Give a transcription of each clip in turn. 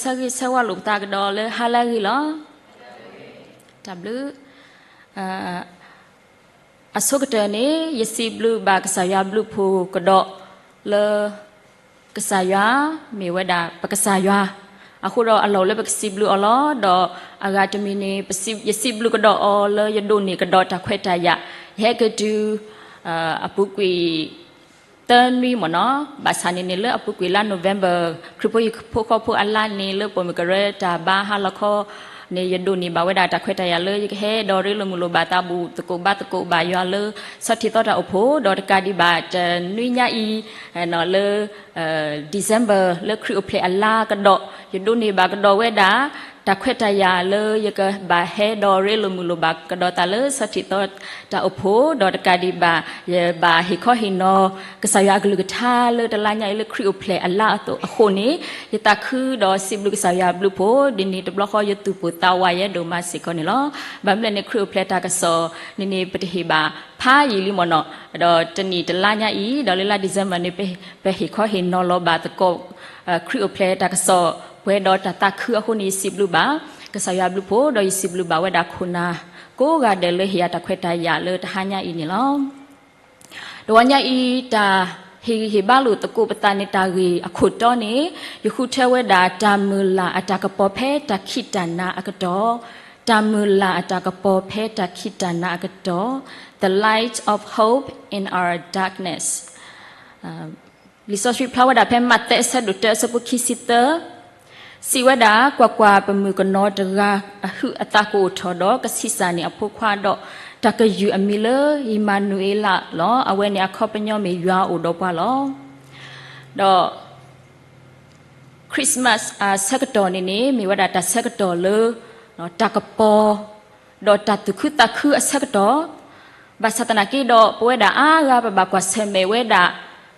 ဆၢဂ့ၤဆၢဝါလိာ်ပသးကဒီးလၢဟါလၢအဂ့ၤလီၤ. တၢ်ဘျုး အဆိကတၢၢ်န့ၣ် ယစံးဘျုးဘၣ်ကစၢ်ယွၤဘျုးဖှိၣ်ကဒီးလၢ ကစၢ်ယွၤ မ့ၢ်ဝဲဒၣ်ပကစၢ်ယွၤ, အဃိဒီးအလီၢ်လၢပကစံးဘျုးအီၤလီၤ. ဒီးအဂၤတမံၤန့ၣ် ယစံးဘျုးကဒီးအီၤလၢယဒိးန့ၢ်ကဒီးတၢ်ခွဲးတၢ်ယာ်, ယဟဲက့ၤတုၤ အပူၤကွံာ် သၢနွံမ့ၢ်နီၤ, ဘၣ်ဆၣ်န့ၣ်န့ၣ်လၢအပူၤကွံာ်လါ November ခရံာ်ဖိဟံၣ်ဖိဃီဖိအလါန့ၣ် လၢပိာ်မုၣ်ကရၢတၢ်ဘါဟါလီၤခီန့ၣ် ယဒိးန့ၢ်ဘၣ်ဝဲဒၣ်တၢ်ခွဲးတၢ်ယာ်လၢယကဟဲဒီးရ့လိာ်မုာ်လိာ်ဘၣ်သးဘူးသကိးဘါသကိးဘၣ်ယွၤလၢ ဆီၣ်ထံးသီတၢ်အိၣ်ဖှိၣ် ဒီးတကးဒံးဘၣ်တနွံညါအံၤ လၢ December လၢခရံာ်အိၣ်ဖျဲၣ်အလါကဒီး ယဒိးန့ၢ်ဘၣ်ကဒီးဝဲဒၣ် တၢ်ခွဲးတၢ်ယာ်လၢယကဘၣ်ဟဲဒီးရ့လိာ်မုာ်လိာ်ဘၣ်ကဒီးသးလၢဆီၣ်ထံးသီတၢ်အိၣ်ဖှိၣ် ဒီးတကးဒံးဘၣ် ယဘၣ်ဟ့ၣ်ခီဟ့ၣ်နီၤ ကစၢ်ယွၤအကလုၢ်ကထါလၢတလါညါအံၤလၢခရံာ်အိၣ်ဖျဲၣ်အလါအသိးအဃိန့ၣ် ယသးခုဒီးစံးဘျုးကစၢ်ယွၤဘျုးဖှိၣ် ဒ်န့ၣ်တဘျီဃီယသူၣ်ပိၢ်သးဝးယဲဒိၣ်မးစ့ၢ်ကီးန့ၣ်လီၤ. ဘၣ်မနုၤလဲၣ်န့ၣ် ခရံာ်အိၣ်ဖျဲၣ်တၢ်ကစီၣ်န့ၣ်န့ၣ် ပတဟ့ၣ်ဘၣ်ဖးယံာ်လံမ့ၢ်နီၤ, ဒီးတနံၣ်တလါညါအံၤ ဒီးလၢလါ December န့ၣ် ပဟ့ၣ်ခီဟ့ၣ်နီၤလီၤဘၣ်သကိး ခရံာ်အိၣ်ဖျဲၣ်တၢ်ကစီၣ် ပှဲၤဒီးတၢ်သးခုအဃိန့ၣ် ယစံးဘျုးဘၣ် ကစၢ်ယွၤဘျုးဖှိၣ် ဒီးယစံးဘျုးဘၣ်ဝဲဒၣ်ခိၣ်နၢ်ကိးဂၤဒဲးလၢဟ့ၣ်ယၤတၢ်ခွဲးတၢ်ယာ်လၢတဟါညါအံၤန့ၣ်လီၤ. တဝီညါအံၤ တၢ်ဟ့ၣ်ဂံၢ်ဟ့ၣ်ဘါလိာ်သကိးပသးန့ၣ် တၢ်ဂ့ၢ်အခိၣ်တီန့ၣ် ယဃုထၢဝဲဒၣ်တၢ်မုၢ်လၢ်အတၢ်ကပီၤဖဲတၢ်ခံးတၢ်နၤအကတီၢ်, တၢ်မုၢ်လၢ်အတၢ်ကပီၤဖဲတၢ်ခံးတၢ်နၤအကတီၢ်, The Light of Hope in Our Darkness. လံာ်စီဆှံဖျါဝဲဒၣ်ဖဲမးသဲအဆၢဒိၣ်တၢအဆၢဖိခံဆံသၢ, စံးဝဲဒၣ် ကွၢ်ကွၢ်, ပမုၣ်ကနီၤတဂၤအဟုးအသးကအိၣ်ထီၣ်ဒီး ကဆံးစၢ်န့ၢ်အဖိခွါဒီး တၢ်ကယုၢ်အမံၤလၢ အံၣ်မၤနူၤအ့လးလီၤ. အဝဲန့ၣ်အခီပညီမ့ၢ်ယွၤအိၣ်ဒီးပှၤလီၤ. ဒီး Christmas အဆၢကတီၢ်န့ၣ်န့ၣ် မ့ၢ်ဝဲဒၣ်တၢ်ဆၢကတီၢ်လၢ တၢ်ကပီၤ ဒီးတၢ်သူၣ်ခုသးခုအဆၢကတီၢ်, ဘၣ်ဆၣ်သနာ်က့ဒီး ပဝဲဒၣ်အါဂၤပဘၣ်ကွၢ်ဆၢၣ်မဲာ်ဝဲဒၣ်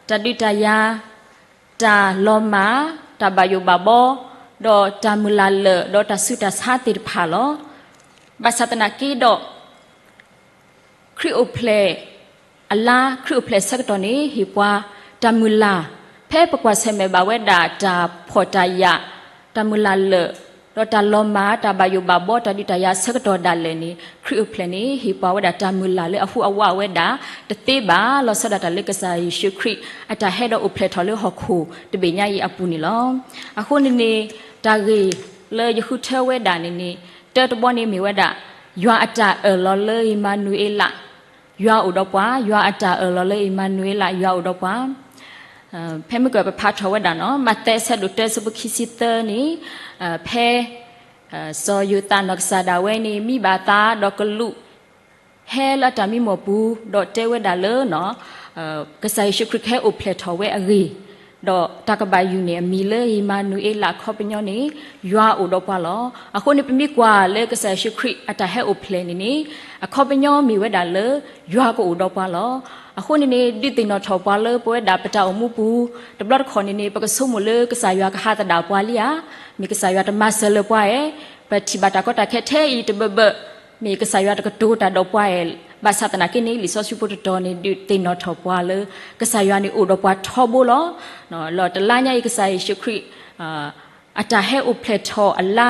တၢ်ဒုးတၢ်ယၤ, တၢ်လီၤမၢ်, တၢ်ဘၣ်ယိၣ်ဘၣ်ဘီ, ဒီးတၢ်မုၢ်လၢ်လၢာ် ဒီးတၢ်ဆူးတၢ်ဆါသ့ၣ်တဖၣ်လီၤ. ဘၣ်ဆၣ်သနာ်က့ဒီး ခရံာ်အိၣ်ဖျဲၣ်အလါ ခရံာ်အိၣ်ဖျဲၣ်ဆၢကတီၢ်န့ၣ် ဟ့ၣ်ပှၤတၢ်မုၢ်လၢ်, ဖဲပကွၢ်ဆၢၣ်မဲာ်ဘၣ်ဝဲဒၣ်တၢ်ဖှီၣ်တၢ်ယာ်, တၢ်မုၢ်လၢ်လၢာ်, ဒီးတၢ်လီၤမၢ်, တၢ်ဘၣ်ယိၣ်ဘၣ်ဘီ, တၢ်ဒုးတၢ်ယၤဆၢကတီၢ်ဒၣ်လဲာ်န့ၣ် ခရံာ်အိၣ်ဖျဲၣ်န့ၣ် ဟ့ၣ်ပှၤဝဲဒၣ်တၢ်မုၢ်လၢ်လၢအဟူးအဝးဝဲဒၣ်တသ့ဘၣ် လီၤဆီဒၣ်တၢ်လၢကစၢ်ယ့ၣ်ၡူးခရံာ် အတၢ်ဟဲဒီးအိၣ်ဖျဲၣ်ထီၣ်လၢဟီၣ်ခိၣ်တဘ့ၣ်ညါအံၤအပူၤန့ၣ်လီၤ. အဃိန့ၣ်န့ၣ် တၢ်ဂ့ၢ်လၢယဃုထၢဝဲဒၣ်န့ၣ်န့ၣ် တၢတဘီန့ၣ်မ့ၢ်ဝဲဒၣ် ယွၤအတၢ်အၢၣ်လီၤလၢအံၣ်မၤနူၤအ့လး ယွၤအိၣ်ဒီးပှၤ, ယွၤအတၢ်အၢၣ်လီၤလၢအံၣ်မၤနူၤအ့လး ယွၤအိၣ်ဒီးပှၤ. ဖဲမုၢ်ကၢၢ်ပဖးထီၣ်ဝဲဒၣ်နီၤ မးသဲအဆၢဒိၣ်တၢအဆၢဖိခံဆံသၢန့ၣ် ဖဲ စီၤယိၤသးနီၢ်ကစၢ်ဒၣ်ဝဲန့ၣ် မံဘၣ်သးဒီးကလူး ဟဲလၢအတၢ်မံမီၢ်ပူၤ ဒီးတဲဝဲဒၣ်လၢ ကစၢ်ယ့ၣ်ၡူးခရံာ်ကဟဲအိၣ်ဖျဲၣ်ထီၣ်ဝဲအဂ့ၢ်, ဒီးတၢ်ကဘၣ်ယုၢ်န့ၢ်အမံၤလၢအံၣ်မၤနူၤအ့လးအခီပညီန့ၣ် ယွၤအိၣ်ဒီးပှၤလီၤ. အဃိန့ၣ် ပမ့ၢ်ကွၢ်လၢကစၢ်ယ့ၣ်ၡူးခရံာ်အတၢ်ဟဲအိၣ်ဖျဲၣ်န့ၣ်န့ၣ် အခီပညီမ့ၢ်ဝဲဒၣ်လၢ ယွၤကအိၣ်ဒီးပှၤလီၤ. အဃိန့ၣ်န့ၣ် ဒုးသ့ၣ်နီၣ်ထီၣ်ပှၤလၢပဝဲဒၣ်ပတၢ်အိၣ်မူပူၤ တဘျီတခီၣ်န့ၣ်န့ၣ် ပကဆိကမိၣ်လၢကစၢ်ယွၤကဟးသဒၣ်ပှၤလံဧါ, မ့ၢ်ကစၢ်ယွၤတမၤစၢၤလၢပှၤဧါ, ပထံၣ်ဘၣ်တၢ်ကီတၢ်ခဲထဲအံၤတဘၢဘၢ မ့ၢ်ကစၢ်ယွၤတကတိၤတၢ်ဒီးပှၤဧါ. ဘၣ်ဆၣ်သနာ်က့န့ၣ် လံာ်စီဆှံဖိတတီၤန့ၣ် ဒုးသ့ၣ်နီၣ်ထီၣ်ပှၤလၢ ကစၢ်ယွၤန့ၣ်အိၣ်ဒီးပှၤထီဘိလီၤ. လီၤတလါညါအံၤ ကစၢ်ယ့ၣ်ၡူးခရံာ် အတၢ်ဟဲအိၣ်ဖျဲၣ်ထီၣ်အလါ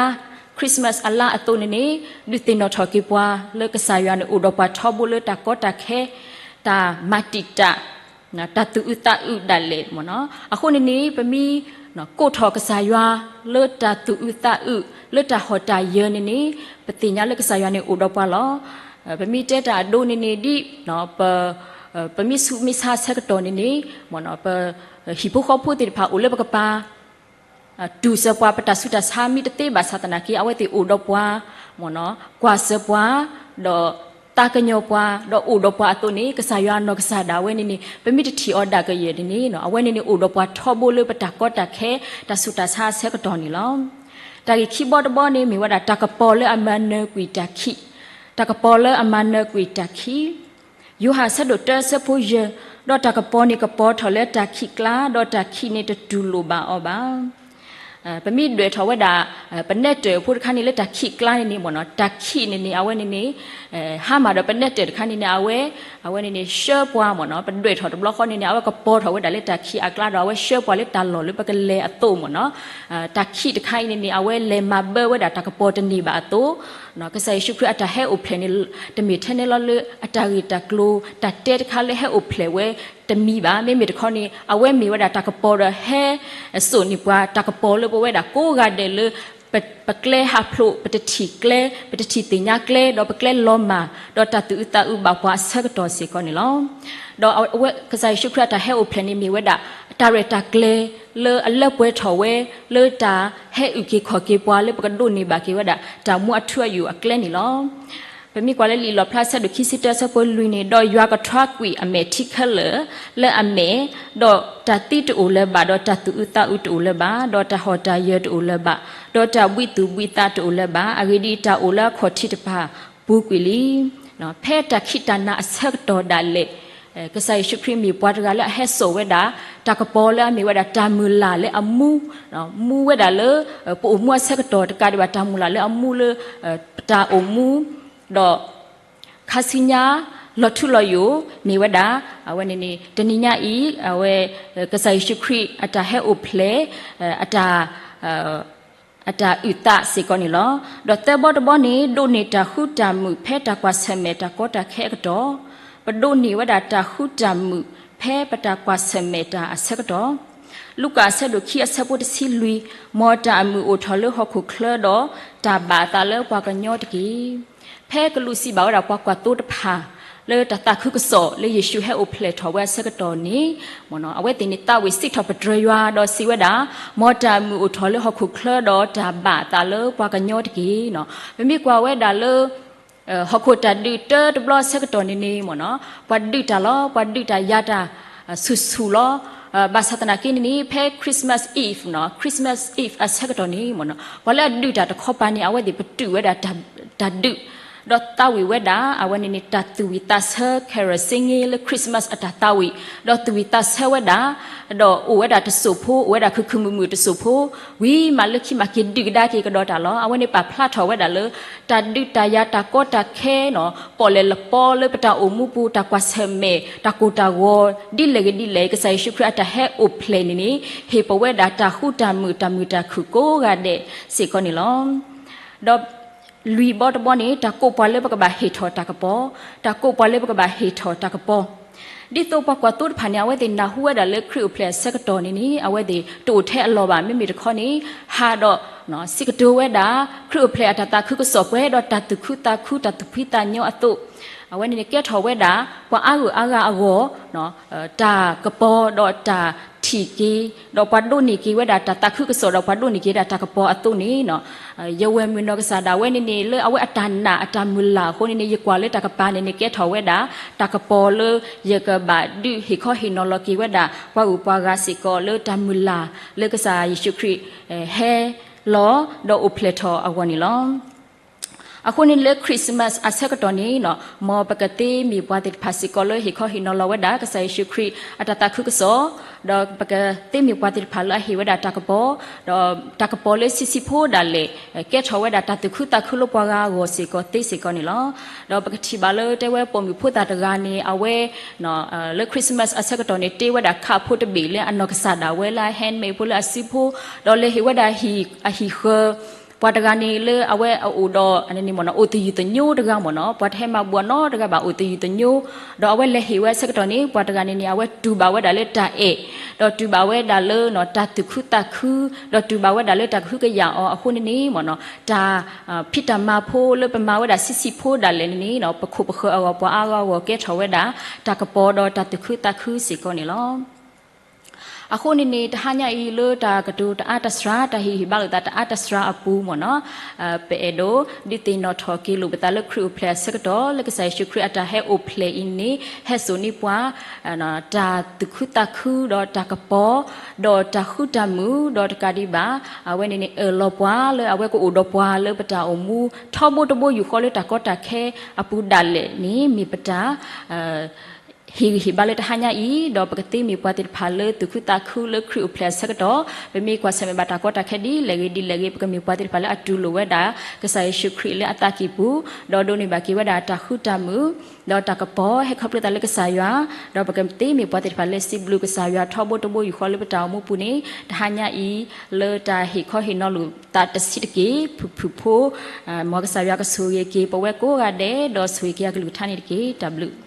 Christmas အလါအသိးန့ၣ်န့ၣ် ဒုးသ့ၣ်နီၣ်ထီၣ်က့ၤပှၤလၢကစၢ်ယွၤန့ၣ်အိၣ်ဒီးပှၤထီဘိလၢတၢ်ကီတၢ်ခဲ, တၢ်မၤတံာ်တာ်, တၢ်သူၣ်အုးသးအုးဒၣ်လဲာ်မ့ၢ်နီၤ. အဃိန့ၣ်န့ၣ် ပမ့ၢ်ကိးထီၣ်ကစၢ်ယွၤလၢတၢ်သူၣ်အုးသးအုး လၢတၢ်ဟီၣ်တၢ်ယၢၤန့ၣ်န့ၣ် ပသ့ၣ်ညါလၢကစၢ်ယွၤန့ၣ်အိၣ်ဒီးပှၤလီၤ. ပမ့ၢ်တဲတၢ်အဒိန့ၣ်န့ၣ် ဒ် ပမ့ၢ်ဆူးမ့ၢ်ဆါဆၢကတီၢ်န့ၣ်န့ၣ် ပဟံၣ်ဖိဃီဖိသ့ၣ်တဖၣ်အိၣ်လၢပကပၤ တူၢ်စၢၤပှၤ ပတၢ်ဆူးတၢ်ဆါမ့ၢ်တသ့ဘၣ်ဆၣ်သနာ်က့ အဝဲသ့ၣ်အိၣ်ဒီးပှၤ ကွၢ်စၢၤပှၤ ဒီးသးကညီၤပှၤ ဒီးအိၣ်ဒီးပှၤအသိးန့ၣ် ကစၢ်ယွၤနီၢ်ကစၢ်ဒၣ်ဝဲန့ၣ်န့ၣ် ပမ့ၢ်တထံၣ်အီၤဒၣ်ကယဲၢ်န့ၣ်န့ၣ် အဝဲန့ၣ်န့ၣ်အိၣ်ဒီးပှၤထီဘိလၢပတၢ်ကီတၢ်ခဲ တၢ်ဆူးတၢ်ဆါအဆၢကတီၢ်န့ၣ်လီၤ. တၢ်ဂ့ၢ်ခံဘီတဘီန့ၣ် မ့ၢ်ဝဲဒၣ်တၢ်ကပီၤလၢအမၤနၢၤကွံာ်တၢ်ခံး, တၢ်ကပီၤလၢအမၤနၢၤကွံာ်တၢ်ခံး ယိၤဟၣ်ဆၢဒိၣ်တၢဆၢဖိယဲၢ်, ဒီးတၢ်ကပီၤန့ၣ်ကပီၤထီၣ်လၢတၢ်ခံးကျါ, ဒီးတၢ်ခံးန့ၣ်တတူၢ်လိာ်ဘၣ်အီၤဘၣ်. ပမ့ၢ်ဒွဲၣ်ထီၣ်ဝဲဒၣ် ပနဲၣ်တၢၣ်အဖိတခါန့ၣ်လၢတၢ်ခံးအကျါန့ၣ်န့ၣ်မ့ၢ်နီၤ, တၢ်ခံးန့ၣ်န့ၣ် အဝဲန့ၣ်န့ၣ် ဟါမၢ်ဒီးပနဲၣ်တၢၣ်တခါန့ၣ်န့ၣ် အဝဲ အဝဲန့ၣ်န့ၣ် ဆှၢပှၤမ့ၢ်နီၤ, ပဒွဲၣ်ထီၣ်တဘျီဃီန့ၣ်န့ၣ် အဝဲကပီၤထီၣ်ဝဲဒၣ်လၢတၢ်ခံးအကျါဒီး အဝဲဆှၢပှၤလၢတၢ်လီၢ်လၢပကလဲၤအသိးမ့ၢ်နီၤ. တၢ်ခံးတခါအံၤန့ၣ်န့ၣ် အဝဲလဲၤမၤဘၢဝဲဒၣ်တၢ်ကပီၤတန့ၢ်ဘၣ်အသိး, ကစၢ်ယ့ၣ်ၡူးခရံာ်အတၢ်ဟဲအိၣ်ဖျဲၣ်န့ၣ် တမ့ၢ်ထဲန့ၣ်လီၤလၢအတၢ်ဂ့ၢ်တၢ်ကျိၤ တၢ်တဲတခါလၢဟဲအိၣ်ဖျဲၣ်ဝဲတမံၤဘၣ်. မ့မ့ၢ်တခီန့ၣ် အဝဲမ့ၢ်ဝဲဒၣ်တၢ်ကပီၤဒီးဟဲစိာ်န့ၢ်ပှၤ တၢ်ကပီၤလၢပဝဲဒၣ်ကိးဂၤဒဲးလၢ ပကျဲဟးဖျိး ပတထံၣ်ကျဲ ပတထံၣ်သ့ၣ်ညါကျဲ ဒီးပကျဲလီၤမၢ် ဒီးတၢ်သူၣ်အုးသးအုးဘၣ်ပှၤအဆၢကတီၢ်စ့ၢ်ကီးန့ၣ်လီၤ. ဒီးအဝဲကစၢ်ယ့ၣ်ၡူးခရံာ်အတၢ်ဟဲအိၣ်ဖျဲၣ်န့ၣ်မ့ၢ်ဝဲဒၣ် တၢ်ရဲၣ်တၢ်ကျဲၤလၢအလၢပှဲၤထီၣ်ဝဲ လၢတၢ်ဟဲအုၣ်က့ၤခီၣ်က့ၤပှၤလၢပကဒိးန့ၢ်ဘၣ်က့ၤဝဲဒၣ် တၢ်မူအထူအယိာ်အကျဲန့ၣ်လီၤ. ပမ့ၢ်ကွၢ်လၢလံာ်လီၣ်ဖျါဆၢဒိၣ်ခံဆံတၢဆၢဖိလွံၢ်န့ၣ်, ဒီးယွၤကထွါကွံာ်အမဲာ်ထံခဲလၢာ်လၢအမဲာ်, ဒီးတၢ်သံတအိၣ်လၢၤဘၣ်, ဒီးတၢ်သူၣ်အုးသးအုးတအိၣ်လၢၤဘၣ်, ဒီးတၢ်ဟီၣ်တၢ်ယၢၤတအိၣ်လၢၤဘၣ်, ဒီးတၢ်ဘှံးသူၣ်ဘှံးသးတအိၣ်လၢၤဘၣ်, အဂ့ၢ်ဒ်အံၤ, တၢ်အိၣ်လၢအခီၣ်ထံးတဖၣ်ပူၤကွံာ်လံ. ဖဲတၢ်ခံးတၢ်နၤအဆၢကတီၢ်ဒၣ်လဲာ် ကစၢ်ယ့ၣ်ၡူးခရံာ်မ့ၢ်ပှၤတဂၤလၢအဟဲစိာ်ဝဲဒၣ် တၢ်ကပီၤလၢအမ့ၢ်ဝဲဒၣ်တၢ်မုၢ်လၢ်လၢအမူ, မူဝဲဒၣ်လၢ ပအိၣ်မူအဆၢကတီၢ်တကးဒံးဘၣ် တၢ်မုၢ်လၢ်လၢအမူလၢ ပတၢ်အိၣ်မူ, ဒီး ခါဆူညါ လီၤထူလီၤယိာ် မ့ၢ်ဝဲဒၣ် အဝဲန့ၣ်န့ၣ် တနံၤညါအံၤ အဝဲ ကစၢ်ယ့ၣ်ၡူးခရံာ်အတၢ်ဟဲအိၣ်ဖျဲၣ် အတၢ် အတၢ်အုၣ်သးစ့ၢ်ကီးန့ၣ်လီၤ. ဒီးသၢဘီတဘီန့ၣ် ဒိးန့ၢ်တၢ်ဃူတၢ်မုာ်ဖဲတၢ်ကွၢ်ဆၢၣ်မဲာ်တၢ်ကီတၢ်ခဲအကတီၢ်, ပဒိးန့ၢ်ဝဲဒၣ်တၢ်ဃူတၢ်မုာ်ဖဲပတၢ်ကွၢ်ဆၢၣ်မဲာ်တၢ်အဆၢကတီၢ်. လူၤကၣ်အဆၢဒိၣ်ခံအဆၢဖိတဆံလွံၢ်, မ်တၢ်အမုာ်အိၣ်ထီၣ်လၢဟီၣ်ခိၣ်ချၢဒီး တၢ်ဘၣ်အသးလၢပှၤကညီတက့ၢ်. ဖဲကလူးစံးဘၣ်ဝဲဒၣ်ပှၤကွၢ်သိတဖၣ် လၢတၢ်သးခုကစီၣ်လၢယ့ၣ်ၡူးဟဲအိၣ်ဖျဲၣ်ထီၣ်ဝဲအဆၢကတီၢ်န့ၣ် အဝဲသ့ၣ်န့ၣ်သးဝံၣ်စံးထီၣ်ပတြၢၤယွၤဒီးစံးဝဲဒၣ်, မ်တၢ်အမုာ်အိၣ်ထီၣ်လၢဟီၣ်ခိၣ်ချၢဒီးတၢ်ဘၣ်အသးလၢပှၤကညီတက့ၢ်. ပမ့ၢ်ကွၢ်ဝဲဒၣ်လၢ ဟီၣ်ခိၣ်တၢ်ဒုးတၢတဘျီအဆၢကတီၢ်န့ၣ်န့ၣ်မ့ၢ်နီၤ, ပှၤဒုးတၢ်လီၤ, ပှၤဒုးတၢ်ယၤတၢ်ဆူၣ်ဆူၣ်လီၤ. ဘၣ်ဆၣ်သနာ်က့န့ၣ်န့ၣ် ဖဲ Christmas Eve နီၤ, Christmas Eve အဆၢကတီၢ်န့ၣ်မ့ၢ်နီၤ, ပှၤလၢအဒုးတၢ်တခီပၤန့ၣ် အဝဲသ့ၣ်ပတုာ်ဝဲဒၣ်တၢ်ဒုး, ဒီးသးဝံၣ်ဝဲဒၣ် အဝဲန့ၣ်န့ၣ် တၢ်သူၣ်ဝံၣ်သးဆၢ carol singing လၢ Christmas အတၢ်သးဝံၣ်, ဒီးသူၣ်ဝံၣ်သးဆၢဝဲဒၣ်, ဒီးအိၣ်ဝဲဒၣ်တစိၢ်ဖိ, အိၣ်ဝဲဒၣ်ခုၣ်ခုၣ်မုာ်မုာ်တစိၢ်ဖိ, ဝံၤမးလၢခံမးက့ၤဒုးကဒါက့ၤကဒီးတၢ်လီၤ. အဝဲန့ၣ်ပာ်ဖျါထီၣ်ဝဲဒၣ်လၢ တၢ်ဒုးတၢ်ယၤတၢ်ကီတၢ်ခဲနီၤ, ပီၣ်လဲၣ်လပီလၢပတၢ်အိၣ်မူပူၤ တၢ်ကွၢ်ဆၢၣ်မဲာ် တၢ်ကိၢ်တၢ်ဂီၤ ဒ်လဲၣ်ဂ့ၤဒ်လဲၣ် ကစၢ်ယ့ၣ်ၡူးခရံာ်အတၢ်ဟဲအိၣ်ဖျဲၣ်န့ၣ်န့ၣ် ဟ့ၣ်ပဝဲဒၣ်တၢ်ဃူတၢ်မုာ်တၢ်မုာ်တၢ်ခုၣ်ကိးဂၤဒဲးစ့ၢ်ကီးန့ၣ်လီၤ. ဒီးလွံၢ်ဘီတဘီန့ၣ် တၢ်ကိးပှၤလၢပကဘၣ်ဟ့ၣ်ထီၣ်တၢ်ကပီၤ, တၢ်ကိးပှၤလၢပကဘၣ်ဟ့ၣ်ထီၣ်တၢ်ကပီၤ ဒ်သိးပှၤကွၢ်သိတဖၣ်န့ၣ် အဝဲသ့ၣ်နၢ်ဟူဝဲဒၣ်လၢခရံာ်အိၣ်ဖျဲၣ်အဆၢကတီၢ်န့ၣ်န့ၣ် အဝဲသ့ၣ်တအိၣ်ထဲအလီၢ်ဘၣ်. မ့မ့ၢ်တခီန့ၣ် ဟးဒီး စံးကတိၤဝဲဒၣ် ခရံာ်အိၣ်ဖျဲၣ်အတၢ်သးခုကစီၣ်ပှဲၤဒီးတၢ်သူၣ်ခုသးခု တၢ်သူၣ်ဖှံသးညီအသိး, အဝဲန့ၣ်န့ၣ်ကဲထီၣ်ဝဲဒၣ် ပှၤအါဂၤအါဂၤအဂီၢ် တၢ်ကပီၤဒီးတၢ်ထံၣ်က့ၤ, ဒီးပှၤဒိးန့ၢ်က့ၤဝဲဒၣ်တၢ်သးခုကစီၣ်ဒီးပှၤဒိးန့ၢ်က့ၤဒၣ်တၢ်ကပီၤအသိးန့ၣ် ယဝဲၢ်မုၢ်နီၢ်ကစၢ်ဒၣ်ဝဲန့ၣ်န့ၣ် လၢအဝဲအတၢ်နာ်အတၢ်မုၢ်လၢ်အဃိန့ၣ်န့ၣ် ယကွၢ်လၢတၢ်ကပၤန့ၣ်န့ၣ် ကဲထီၣ်ဝဲဒၣ် တၢ်ကပီၤလၢယကဘၣ်ဒုးဟ့ၣ်ခီဟ့ၣ်နီၤလီၤက့ၤဝဲဒၣ် ပှၤဂုၤပှၤဂၤစ့ၢ်ကီးလၢတၢ်မုၢ်လၢ်လၢကစၢ်ယ့ၣ်ၡူးခရံာ် ဟဲလီၤ ဒီးအိၣ်ဖျဲၣ်ထီၣ်အဂီၢ်န့ၣ်လီၤ. အဃိန့ၣ်လၢ Christmas အဆၢကတီၢ်န့ၣ် မ်ပကသ့မ့ၢ်ပှၤသ့ၣ်တဖၣ်စ့ၢ်ကီးလၢဟ့ၣ်ခီဟ့ၣ်နီၤလီၤဝဲဒၣ် ကစၢ်ယ့ၣ်ၡူးခရံာ်အတၢ်သးခုကစီၣ်, ဒီးပကသ့မ့ၢ်ပှၤသ့ၣ်တဖၣ်လၢအဟ့ၣ်ဝဲဒၣ်တၢ်ကပီၤ, ဒီးတၢ်ကပီၤလၢဆံးဆံးဖိဒၣ်လဲာ် ကဲထီၣ်ဝဲဒၣ်တၢ်သူၣ်ခုသးခုလၢပှၤဂၤအဂီၢ်စ့ၢ်ကီးသ့စ့ၢ်ကီးန့ၣ်လီၤ. ဒီးပကထံၣ်ဘၣ်လၢတဲဝဲပိာ်မုၣ်ဖိသၣ်တဂၤန့ၣ် အဝဲ လၢ Christmas အဆၢကတီၢ်န့ၣ် တ့ဝဲဒၣ်ခးဖိတဘ့ၣ်လၢအနီၢ်ကစၢ်ဒၣ်ဝဲလၢအ handmade ဖိလၢအစုဖိ, ဒီးလဲၤဟ့ၣ်ဝဲဒၣ်အဟံၣ်ဃၢၤ ပှၤတဂၤန့ၣ်လၢအဝဲအအိၣ်ဒီး အိၣ်သယုၢ်သညိတဂၤမ့ၢ်နီၤ, ပှၤတဟဲမၤဘူၣ်အီၤနီတဂၤဘၣ် အိၣ်သယုၢ်သညိ, ဒီးအဝဲလဲၤဟ့ၣ်ဝဲအဆၢကတီၢ်န့ၣ် ပှၤတဂၤန့ၣ်န့ၣ် အဝဲတူၢ်ဘၣ်ဝဲဒၣ်လၢတၢ်အဲၣ်, ဒီးတူၢ်ဘၣ်ဝဲဒၣ်လၢ တၢ်သူၣ်ခုသးခု, ဒီးတူၢ်ဘၣ်ဝဲဒၣ်လၢတၢ်ကဟုကယာ်အီၤအဃိန့ၣ်န့ၣ်မ့ၢ်နီၤ, တၢ်ဖံးတၢ်မၤဖိလၢပမၤဝဲဒၣ်ဆံးဆံးဖိဒၣ်လဲာ်န့ၣ်န့ၣ် ပခိၣ်ပဃၢၤအဂီၢ်ပှၤအါဂၤအဂီၢ်ကဲထီၣ်ဝဲဒၣ် တၢ်ကပီၤဒီးတၢ်သူၣ်ခုသးခုစ့ၢ်ကီးန့ၣ်လီၤ. အဃိန့ၣ်န့ၣ် တဟါညါအံၤလၢတၢ်ကတိၤတအါတစှၤ တၢ်ဟ့ၣ်ဟ့ၣ်ဘါလိာ်သးတအါတစှၤအပူၤမ့ၢ်နီၤ, ပအဲၣ်ဒိးဒုးသ့ၣ်နီၣ်ထီၣ်က့ၤလိာ်ပသးလၢခရံာ်အိၣ်ဖျဲၣ်အဆၢကတီၢ် လၢကစၢ်ယ့ၣ်ၡူးခရံာ်အတၢ်ဟဲအိၣ်ဖျဲၣ်အံၤန့ၣ် ဟဲစိာ်န့ၢ်ပှၤ တၢ်သူၣ်ခုသးခုဒီးတၢ်ကပီၤ ဒီးတၢ်ဃူတၢ်မုာ် ဒီးတကးဒံးဘၣ် အဝဲန့ၣ်န့ၣ် အၢၣ်လီၤပှၤလၢအဝဲကအိၣ်ဒီးပှၤလၢပတၢ်အိၣ်မူ ထီဘိတဘိယူၢ်ဃီလၢတၢ်ကီတၢ်ခဲအပူၤဒၣ်လဲာ်န့ၣ် မ့ၢ်ပတၢ် ဟ ဟ့ၣ်ဂံၢ်ဟ့ၣ်ဘါလၢတဟါညါအံၤ, ဒီးပကသ့မ့ၢ်ပှၤသ့ၣ်တဖၣ်လၢသူၣ်ခုသးခုလၢခရံာ်အိၣ်ဖျဲၣ်အဆၢကတီၢ်, ပမ့ၢ်ကွၢ်ဆၢၣ်မဲာ်ဘၣ်တၢ်ကီတၢ်ခဲဒ်လဲၣ်ဂ့ၤဒ်လဲၣ်ဂ့ၤ, ပကမ့ၢ်ပှၤသ့ၣ်တဖၣ်လၢအတူၢ်လိာ်ဝဲဒၣ် ကစၢ်ယ့ၣ်ၡူးခရံာ်လၢအသးကံၢ်ပူၤ, ဒီးဒိးန့ၢ်ဘၣ်က့ၤဝဲဒၣ်တၢ်ဃူတၢ်မုာ်, ဒီးတၢ်ကပီၤဟဲခီဖျိသးလၢကစၢ်ယွၤ, ဒီးပကသ့မ့ၢ်ပှၤသ့ၣ်တဖၣ်လၢစံးဘျုးကစၢ်ယွၤထီဘိတဘိယူၢ်ဃီလၢပတၢ်အိၣ်မူပူၤန့ၣ်, တဟါညါအံၤ လၢတၢ်ဟ့ၣ်ခီဟ့ၣ်နီၤလိာ်သးတဆံးတက့ၢ်, ဖုၣ်ဖုၣ်ဖိ, မ်ကစၢ်ယွၤကဆိၣ်ဂ့ၤက့ၤပဝဲကိးဂၤဒဲး, ဒီးဆိၣ်ဂ့ၤက့ၤအကလုၢ်ကထါန့ၣ်တက့ၢ်. တၢ်ဘျုး